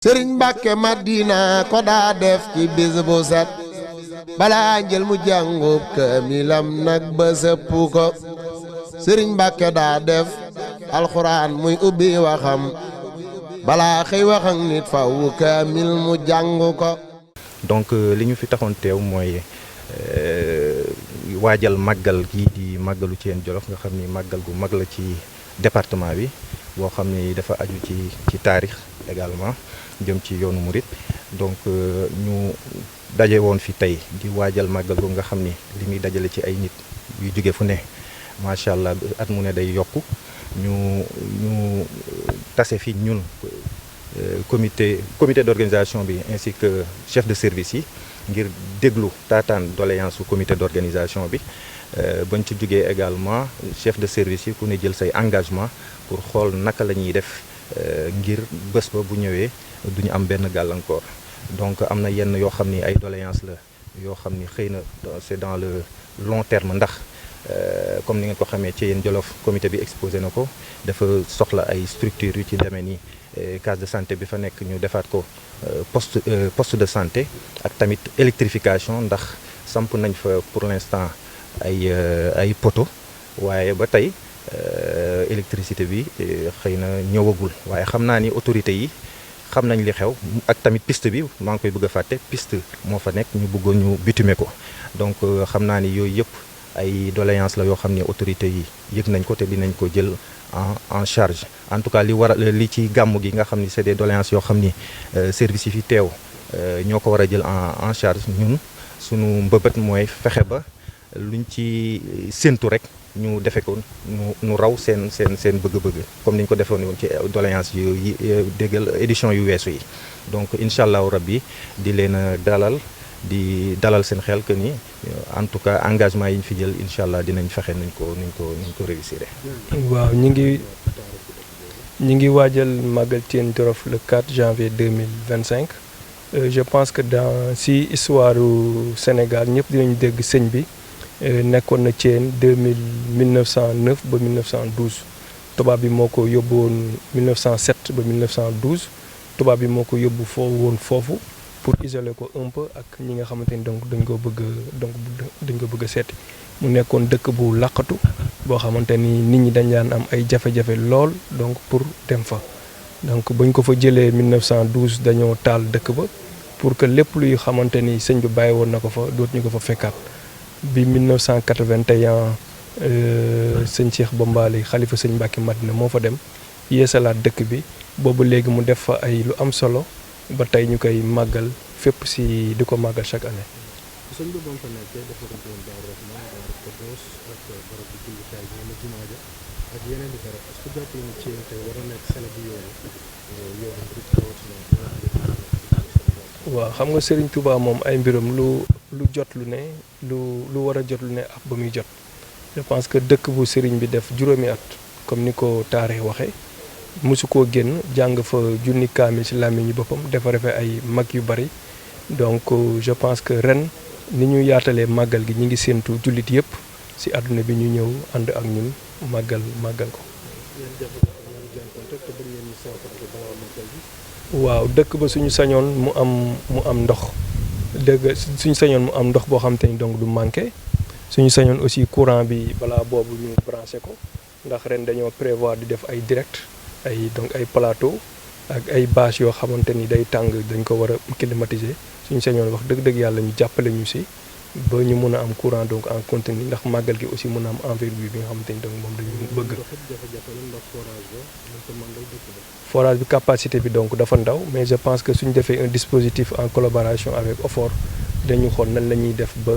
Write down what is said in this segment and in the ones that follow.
Sëriñ Mbàkke Madina ko daa def ci bis bu set balaa njël mu jàngub kaamilam nag ba sëpp ko Sëriñ Mbàkke daa def alxuraan muy ubbi waxam balaa xëy wax ak nit faw kaamil mu jàng ko. donc li ñu fi taxoon teew mooy waajal màggal gii di màggalu Thiène Djolof nga xam ni màggal gu mag la ci département bi boo xam ni dafa aju ci taarix également jëm ci yoonu murit donc ñu daje woon fi tey di waajal màggal gu nga xam ni li muy dajale ci ay nit yu jóge fu ne macha allah at mu ne day yokku ñu tase fi ñun comité d'organisation bi ainsi que chef de service yi ngir déglu taataan doléance su comité d'organisation bi bañ ci jógee également chef de service yi ku ne jël say engagement pour xool naka la ñuy def ngir bés ba bu ñëwee duñu am benn gàllankoor donc am na yenn yoo xam ni ay doléance la yoo xam ni xëy na c'est dans le long terme ndax comme ni ngeen ko xamee Thiène Djolof comité bi exposé na ko dafa soxla ay structures yu ci demee ni case de santé bi fa nekk ñu defaat ko poste de santé ak tamit électrification ndax samp nañ fa pour l'instant ay poteau waaye ba tey électricité bi xëy na ñëwagul waaye xam naa ni autorités yi xam nañ li xew ak tamit piste bi maa ngi koy bëgg a fàtte piste moo fa nekk ñu bëggoon ñu bitumer ko donc xam naa ni yooyu yëpp ay doléance la yoo xam ni autorités yi yëg nañ ko te dinañ ko jël en charge en tout cas li ci gàmmu gi nga xam ni c'est des doléances yoo xam ni service yi fi teew ñoo ko war a jël en charge ñun sunu mbëbët mooy fexe ba luñ ci séentu rek ñu defe ko nu raw seen bëgg-bëgg comme ni ñu ko defoon woon ci doléance yu déggal édition yu weesu yi donc incha allahu rabbi di leen dalal seen xel que ni en tout cas engagement yi ñu fi jël incha allah dinañ fexe nuñ ko réussir. waaw ñi ngi waajal màggal Thiène Djolof le 4 janvier 2025 je pense que si histoire Sénégal ñëpp dinañ dégg sëñ bi nekkoon na Thiène 1909 ba 1912 tubaab bi moo ko yóbbu woon 1907 ba 1912 tubaab bi moo ko yóbbu foofu pour isoler ko un peu ak ñi nga xamante ni donc dañ ko bëgg a seeti mu nekkoon dëkk bu làqatu boo xamante ni nit ñi dañ daan am ay jafe-jafe lool donc pour dem fa donc bañ ko fa jëlee 1912 dañoo taal dëkk ba pour que lépp luy xamante ni sëñ bi bàyyi woon na ko fa dootuñu ko fa fekkaat bi 1981 sëñ Cheikh Bombali xalifa sëñ Mbàkke Madina moo fa dem yeesalaat dëkk bi boobu léegi mu def fa ay lu am solo ba tey ñu koy màggal fépp si di ko màggal chaque année. sëñ bi ba mu fa nekkee dafa doon ak yeneen i barab est-ce que jàpp nañu Thiène tey war a nekk Sénégal bu waaw xam nga Serigne Touba moom ay mbiram lu jot lu ne lu war a jot lu ne ak ba muy jot je pense que dëkk bu Serigne bi def juróomi at comme ni ko taarix waxee mosu koo génn jàng fa junni kaamil ci làmmiñu boppam dafa refe ay mag yu bari donc je pense que ren ni ñu yaatalee màggal gi ñi ngi séentu jullit yëpp ci àdduna bi ñu ñëw ànd ak ñun màggal ko. waaw dëkk ba suñu sañoon mu am ndox suñu sañoon mu am ndox boo xam te ni donc du manqué suñu sañoon aussi courant bi balaa boobu ñu branché ko ndax ren dañoo prévoir di def ay direct ay plateau ak ay bâche yoo xamante ni day tàng dañ ko war a climatiser suñu sañoon wax dëgg yàlla ñu jàppale ñu ci ba ñu mën a am courant donc en continu ndax màggal gi aussi mën a am envergure bi nga xamante ni donc moom dañu bëgg. forage bi capacité bi donc dafa ndaw mais je pense que suñu defee un dispositif en collaboration avec OFOR dañu xool nan la ñuy def ba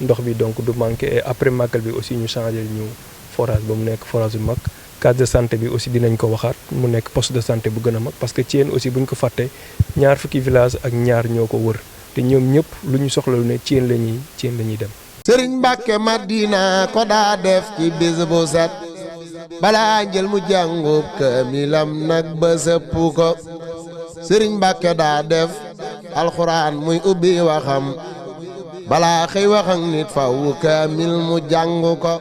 ndox bi donc du manquer et après màggal bi aussi ñu changer ñu forage ba mu nekk forage bu mag. case de santé bi aussi dinañ ko waxaat mu nekk poste de santé bu gën a mag parce que Thiène aussi bu ñu ko fàttee ñaar fukki village ak ñaar ñoo ko wër te ñoom ñëpp lu ñu soxla lu ne Thiène la ñuy dem. Sëriñ Mbàkke Madina ko daa def ci bis bu set balaa njël mu jàngub kaamilam nag ba sëpp ko Sëriñ Mbàkke daa def alxuraan muy ubbi waxam balaa xëy wax ak nit faw kaamil mu jàng ko.